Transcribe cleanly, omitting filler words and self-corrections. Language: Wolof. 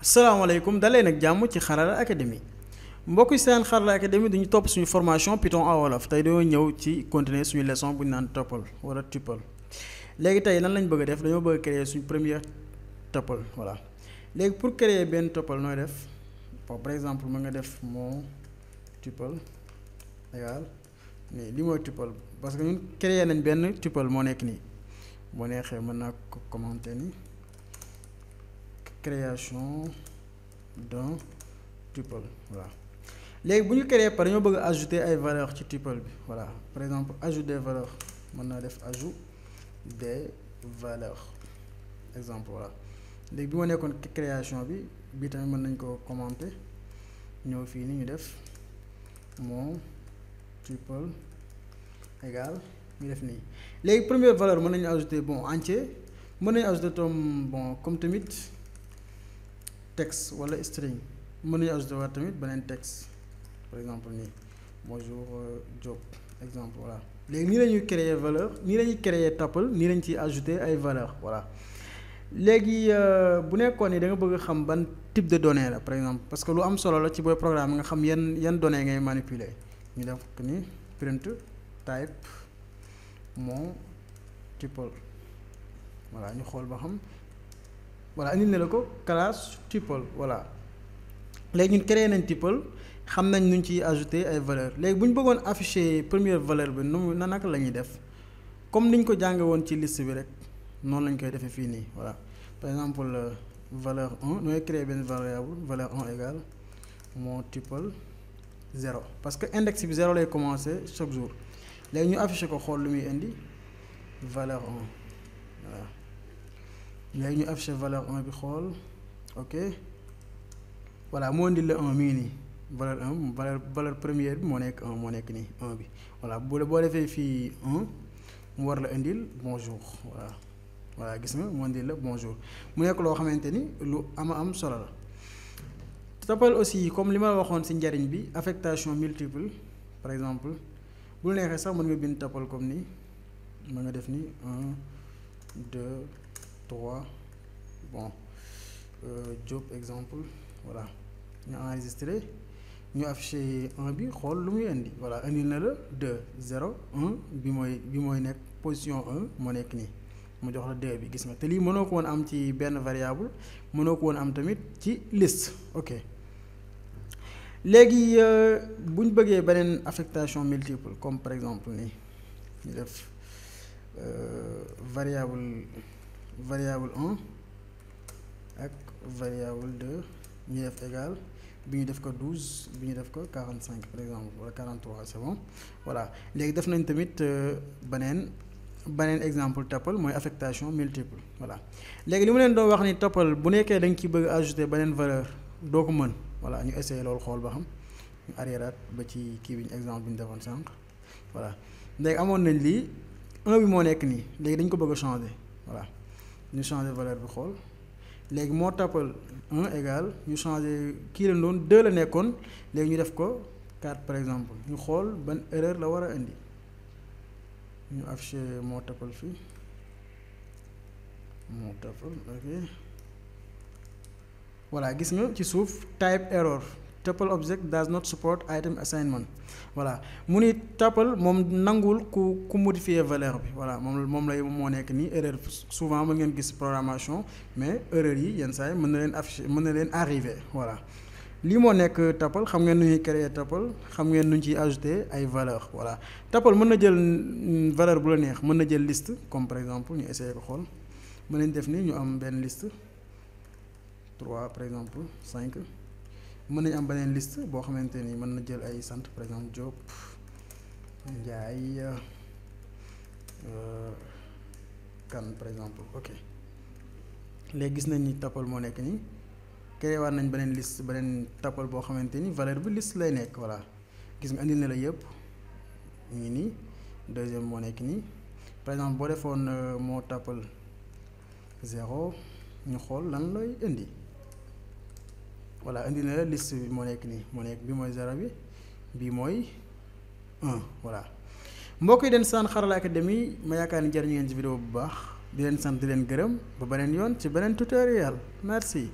salaamaaleykum dalee nag jàmm ci Xarala Academy mbokk yi seen Xarala Academy duñu topp suñu formation Python en wolof tey dañoo ñëw ci continuer suñu leçon bu ñu naan tuple wala tuple léegi tey nan lañ bëgg a def dañoo bëgg a créer suñu première tuple voilà léegi pour créer benn tuple nooy def par exemple mën nga def mon tuple égal nii li mooy tuple parce que ñun créer nañ benn tuple moo nekk nii boo neexee mën naa ko commenter ni création d'un tuple voilà léegi bu ñu créer par dañoo bëgg a ajouter ay valeurs ci tuple bi voilà par exemple ajout des valeurs mën naa def ajout des valeurs exemple voilà léegi bi ma nekkoon création bi tamit mën nañ ko commenter ñëw fii ni ñu def mon tuple égal ñu def nii léegi première valeur mën nañu ajouter bon entier mën nañu ajouter tom bon comme tamit texte wala string mën nañu ajouter waat tamit beneen texte par exemple nii bonjour Diop exemple voilà léegi nii la ñuy créer valeur nii la ñuy créer tuple nii lañ ciy ajouter ay valeur voilà léegi bu nekkoon ni da nga bëgg a xam ban type de données la par exemple parce que lu am solo la ci booy programme nga xam yan données ngay manipuler ñu def ko ni print type mon tuple voilà ñu xool ba xam voilà indil na la ko classe tuple voilà léegi ñun créé nañ tuple xam nañ nuñ ciy ajouter ay valeurs léegi bu ñu bëggoon afficher première valeur bi nu naka la ñuy def comme niñ ko jànge woon ci liste bi rek noonu lañ koy defee fii nii voilà par exemple valeur 1 nooy créer benn variable valeur 1 égale mon tuple 0 parce que index bi 0 lay commencer chaque jour léegi ñu afficher ko xool lu muy indi valeur 1 voilà léegi ñu afficher valeur 1 bi xool ok voilà moo indi la 1 mi ngi nii valeur 1 valeur première bi moo nekk 1 moo nekk nii 1 bi voilà boo defee fii 1 mu war la indil bonjour voilà gis nga moo indil la bonjour mu nekk loo xamante ni lu am solo la. tuple aussi comme li ma waxoon ci njariñ bi affectation multiple par exemple bu la neexee sax mën nga bind tuple comme nii mën nga def ni 1 2 3 bon Diop exemple voilà ñu enregistré ñu affiché 1 bi xool lu muy indi voilà indil na la 2 0 1 bi mooy nekk position 1 moo nekk nii mu jox la 2 bi gis nga te lii mënoo ko woon am ci benn variable mënoo ko woon am tamit ci liste ok léegi bu ñu bëggee beneen affectation multiple comme par exemple nii ñu def variable 1 ak variable 2 ñu def égal bi ñu def ko 12 bi ñu def ko 45 par exemple wala 43 c'est bon voilà léegi def nañ tamit beneen exemple tuple mooy affectation multiple voilà léegi li mu leen doon wax ni tuple bu nekkee da nga ci bëgg ajouter beneen valeur doo ko mën voilà ñu essayer loolu xool ba xam ñu arriéraat ba ci kii bi exemple bi ñu defoon sànq voilà léegi amoon nañ lii 1 bi moo nekk nii léegi dañ ko bëgg a changer voilà ñu changer valeur bi xool léegi moo tuple 1 égal ñu changer kii la doon 2 la nekkoon léegi ñu def ko 4 par exemple ñu xool ban erreur la war a indi ñu afficher moo tuple fii moo tuple ok voilà gis nga ci suuf type error tuple object does not support item assignment voilà mu ni tuple moom nanguwul ku modifier valeur bi voilà moom lay moo nekk nii erreur souvent mën ngeen gis programmation mais erreur yi yenn saa yi mën na leen afficher mën na leen arriver voilà lii moo nekk tuple xam ngeen nu ñuy créer tuple xam ngeen nu ñu ciy ajouter ay valeur voilà tuple mën na jël valeur bu la neex mën na jël liste comme par exemple ñu essayer ko xool mën nañ def ni ñu am benn liste 3 par exemple 5 mën nañu am beneen liste boo xamante ni mën na jël ay sant par exemple Diop Ndiaye Kane par exemple ok léegi gis nañ ni tuple moo nekk nii créé waat nañ beneen liste beneen tuple boo xamante ni valeur bi liste lay nekk voilà gis nga andil na la yëpp ñu ngi nii deuxième moo nekk nii par exemple boo defoon moo tuple 0 ñu xool lan lay indi voilà indi na la liste bi moo nekk nii moo nekk bi mooy 0 bi bii mooy 1 voilà mbokk yi den saan Xarala Academy ma yaakaar ni jariñu ngeen ci vidéo bu baax di leen sant di leen gërëm ba beneen yoon ci beneen tutoriel merci